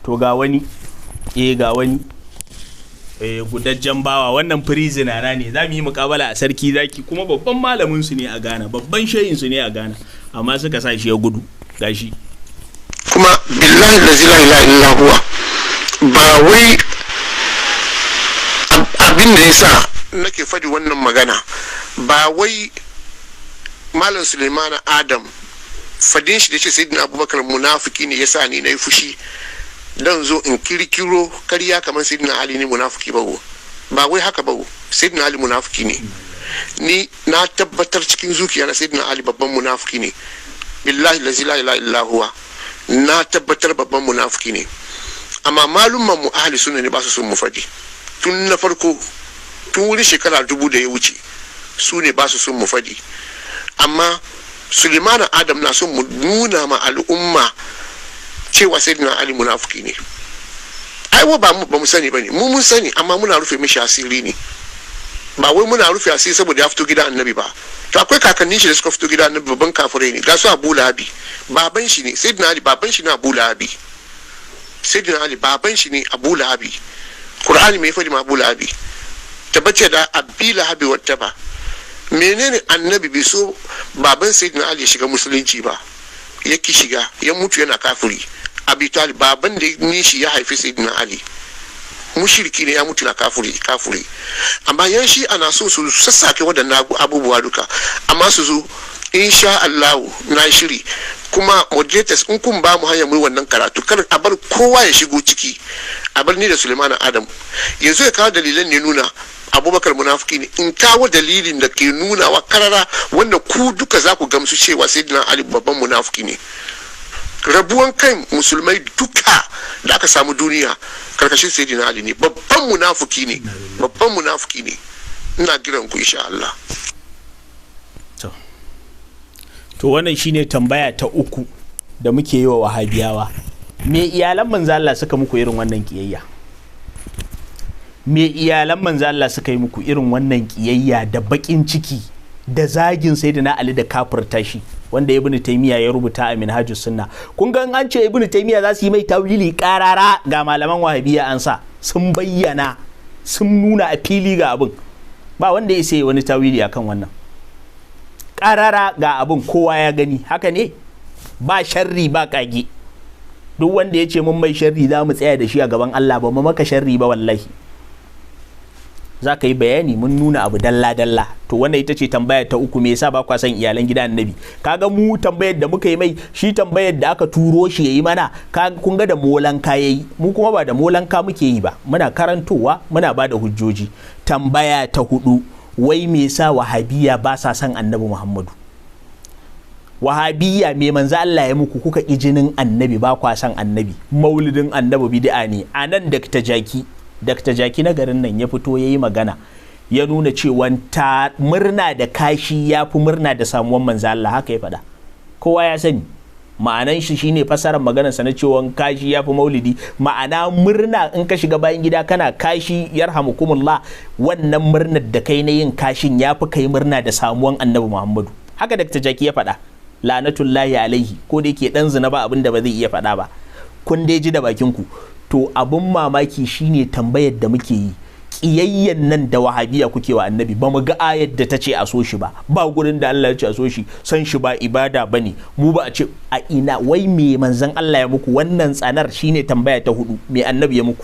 To ga wani, ga wani gudajjen bawa, wannan prisoner na ne. Za mu yi mukabala a Sarki Zaki, kuma babban malamin su ne a Ghana, babban shehin su ne a Ghana, amma suka sa shi ya gudu. Gashi kuma billahi la ilaha illa huwa, ba wai abin da yasa nake faɗi wannan magana ba wai Malam Suleimana Adam fadin shi da ce Sayyidina Abubakar munafiki ne yasa ni na yi fushi dan zo in kirkiro karya kamar Sayyidina Ali ne munafiki ba. Ba wai haka ba, Sayyidina Ali munafiki ne. Ni na tabbatar cikin zuciya na Sayyidina Ali babban munafiki ne. Billahi la ilaha illa huwa, na tabbatar babban munafiki ne. Amma malumman mu ahli sunna ne ba su son mu fadi tun na farko, tun wuri shekara 1000 da ya wuce, su ne ba su son mu fadi. Amma Sulemana Adam na son mu nuna ma al'umma cewa Sayyidina Ali munafiki ne. Ai wa ba mu sani bane, mu mun sani, amma muna rufe mishi asiri ne. Ba wai muna rufe asiri saboda ya fito gidan annabi ba. To akwai kakannin shi da suka fito gidan annabi babban kafirai ne. Ga su Abu Lahabi, baban shi ne Sayyidina Ali, baban shi ne Abu Lahabi. Sayyidina Ali baban shi ne Abu Lahabi. Qur'ani mai fadi ma Abu Lahabi tabbace da Abi Lahabi wata ba menene. Annabi bai so baban Sayyidina Ali ya shiga musulunci ba, ya ki shiga, ya mutu yana kafiri. Abi Talib, baban da nishi ya haifi Sayyidina Ali, mushriki ne, ya mutu na kafiri kafiri. Amma yan shi ana so su sassake waɗannan abubuwa duka, amma su zo insha Allah na shiri. Kuma moderators, in kun ba mu hanyar mu wannan karatu, kar a bar kowa ya shigo ciki, a bar ni da Suleiman Adam. Yanzu ya kawo dalilan ne nuna Abubakar munafiki ne, in kawo dalilin da ke nuna wa karara wanda ku duka za ku gamsu cewa Sayyidina Ali babban munafiki ne. Rabuwan kan musulmai duka da aka samu duniya karkashin Sayyidina Ali ne. Babban munafiki ne, babban munafiki ne. Ina giran ku insha Allah. To wannan shine tambaya ta uku da muke yi wa Wahabiyawa. Me iyalan manzo Allah suka muku irin wannan kiyayya? Me iyalan manzo Allah suka yi muku irin wannan kiyayya da bakin ciki da zagin Sayyidina Ali da kafirta shi, wanda Ibn Taymiya ya rubuta a Minhajus Sunna? Kun ga an ce Ibn Taymiya za su yi mai tawili karara, ga malaman Wahabiya an sa sun bayyana, sun nuna a fili ga abin, ba wanda ya sai wani tawili akan wannan. Karara ga abin, kowa ya gani, haka ne, ba sharri ba kage. Duk wanda ya ce mun mai sharri, za mu tsaya da shi a gaban Allah. Ba mu maka sharri ba wallahi, za ka yi bayani, mun nuna abu dalla-dalla. To wannan ita ce tambaya ta uku: me yasa ba kwa son iyalan gidan annabi? Kaga mu tambayar da muka yi mai, shi tambayar da aka turo shi yayi mana, kun ga da molanka yayi, mu kuma ba da molanka muke yi ba, muna karantowa, muna ba da hujjoji. Tambaya ta hudu: wai me yasa Wahabiya ba sa son Annabi Muhammadu? Wahabiya, me manzo Allah ya muku kuka ƙi jinin annabi, ba kwa son annabi? Maulidin annabi bid'a ne. Anan Dr. Jaki, Dr. Jaki na garin nan, ya fito ya yi magana, ya nuna cewa ta murna da kashi ya fi murna da samuwan manzo Allah. Haka ya faɗa, kowa ya sani. Ma'anan shi shine fasarar maganarsa na cewa kashi ya fi maulidi, ma'ana murna in ka shiga bayan gida kana kashi, yarhamukumullah, wannan murnar da kai na yin kashin ya fi kai murna da samuwan Annabi Muhammadu. Haka Dr. Jaki ya faɗa, lanatullahi alaihi. Ko da yake dan zina ba abin da ba zai iya faɗa ba, kun dai ji da bakin ku. To abun mamaki shine tambayar da muke yi, kiyayyen nan da Wahabiya kuke wa annabi, ba mu ga ayar da ta ce a so shi ba, ba gurin da Allah ya ce a so shi, san shi ba ibada bane, mu ba a ce a ina. Wai me manzon Allah ya muku wannan tsanar? Shine tambaya ta hudu: me annabi ya muku?